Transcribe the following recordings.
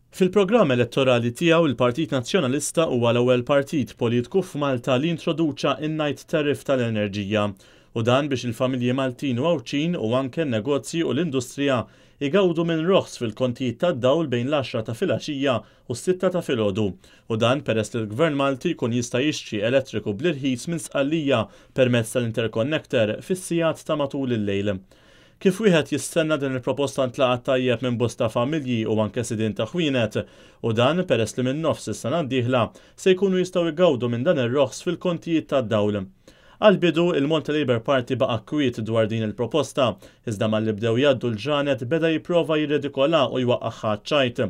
Fil-programm elettorali tiegħu, il-Partit Nazzjonalista huwa l-ewwel partit politku f'Malta li introduċa n-night tariff tal-enerġija. U dan biex il-familji Maltin u Għawdxin u anke n-negozji u l-industrija igawdu minn roħs fil-kontijiet tad-dawl bejn l-għaxra ta' filgħaxija u s-sitta ta' filgħodu. U dan peress li l-Gvern Malti jkun jista' jixtri elettriku bl-irħis minn Sqallija permezz tal-interconnector fis-sigħat ta' matul il-lejl. Kif wieħed jistenna, din il-proposta ntlaqat tajjeb minn bosta familji u anke sidien ta' ħwienet, u dan peress li minn nofs is-sena d-dieħla se jkunu jistgħu jgawdu minn dan ir-roħs fil-kontijiet tad-dawl. Għall-bidu, il-Malta Labour Party baqa' kwiet dwar din il-proposta, iżda malli bdew jgħaddu l-ġranet beda jipprova jirredikola u jwaqqagħha għaċ-ċajt.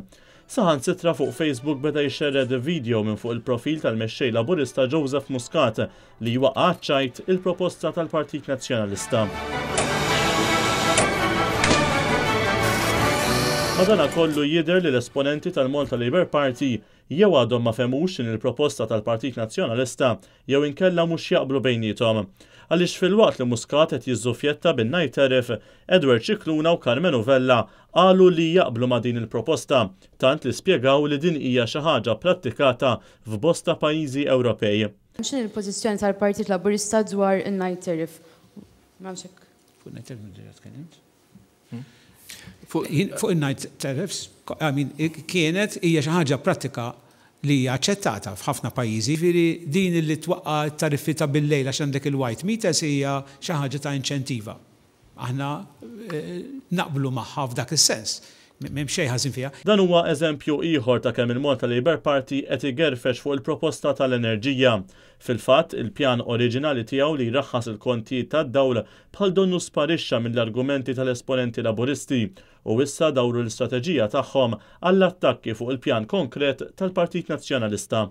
Saħansitra fuq Facebook beda jxerred video minn fuq il-profil tal-mexxej Laburista Joseph Muscat li jwaqqa' għaċ-ċajt il-proposta tal-Partit Nazzjonalista. Madanakollu jidher li l-esponenti tal-Malta Labour Party jew għadhom ma fehmux x'inhi l-proposta tal-Partit Nazzjonalista jew inkella mhux jaqblu bejniethom. Għaliex filwaqt li Muscat qed jiżżuffjetta bin-night tariff, Edward Scicluna u Karmenu Vella qalu li jaqblu ma' din il-proposta, tant li spjegaw li din hija xi ħaġa pprattikata f'bosta pajjiżi Ewropej. X'inhi l-pożizzjoni tal-Partit Laburista dwar in-night tariff? Ma nafx hekk. Fuq in-night tariff diġà tkellimt. Fuq in-night tariffs, I mean, kienet hija xi ħaġa prattika li hija aċċettata f'ħafna pajjiżi. Jiġifieri din li twaqqa' t-tariffi ta' bil-lejl għax għandek il-white meters hija xi ħaġa ta' inċentiva. Aħna naqblu magħha f'dak is-sens. M'hemm xejn ħażin fiha. Dan huwa eżempju ieħor ta' kemm il-Malta Labour Party qed igerfex fuq il-proposta tal-enerġija. Fil-fatt, il-pjan oriġinali tiegħu li jraħħas il-kontijiet tad-dawl bħal donnu sparixxa mill-argumenti tal-esponenti Laburisti u issa dawru l-istrateġija tagħhom għall-attakki fuq il-pjan konkret tal-Partit Nazzjonalista.